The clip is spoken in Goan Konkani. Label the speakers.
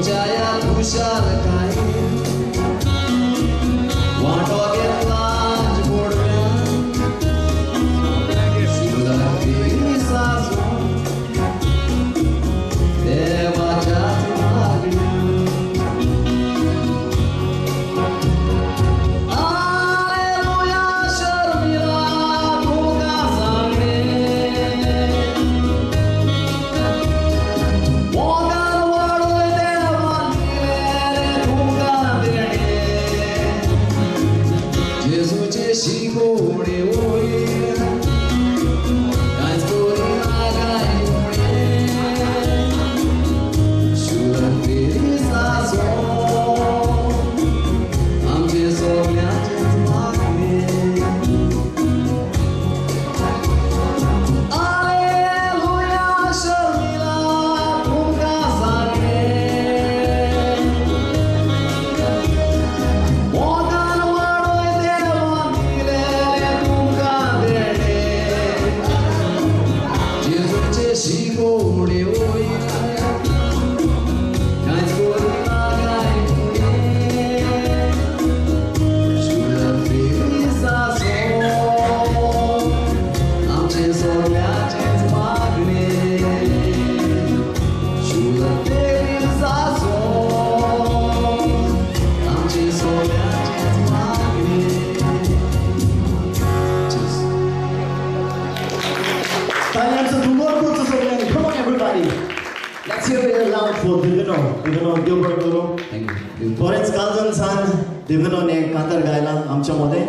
Speaker 1: तुमच्या ह्या खुशालकायेन वांटो घेतला बोडव्यान शुलाफेरीसाचो देवाच्याच मागण्यान. आलेलुया शर्मिला तुका सांगणे मोगान वाडय देवान दिलेलें तुका देणे जेजूचे शिकोवणे वयर कांयच करिना कांय उणें शुलाफेरीसाचो आमचें सगल्यांचेंच मागणें. आलेलुया शर्मिला तुमकां सांगणें मोगान वाडय देवान दिलेलें तुमकां देणें जेजूचे शिकोवणे वयर कांयच करिना कांय उणें शुलाफेरीसाचो आमचें सगल्यांचेंच मागणें शुलाफेरीसाचो आमचें सगल्यांचेंच मागणें. Cheers.
Speaker 2: ताळयांचो दुमोर करचो सगळ्यांनी. Come on, everybody. Let's hear it loud for Divino. Divino, देव बरें करूं.
Speaker 1: Thank you.
Speaker 2: बरेंच काळजान सान दिविनोन हें कांतार गायलां आमच्या मदें.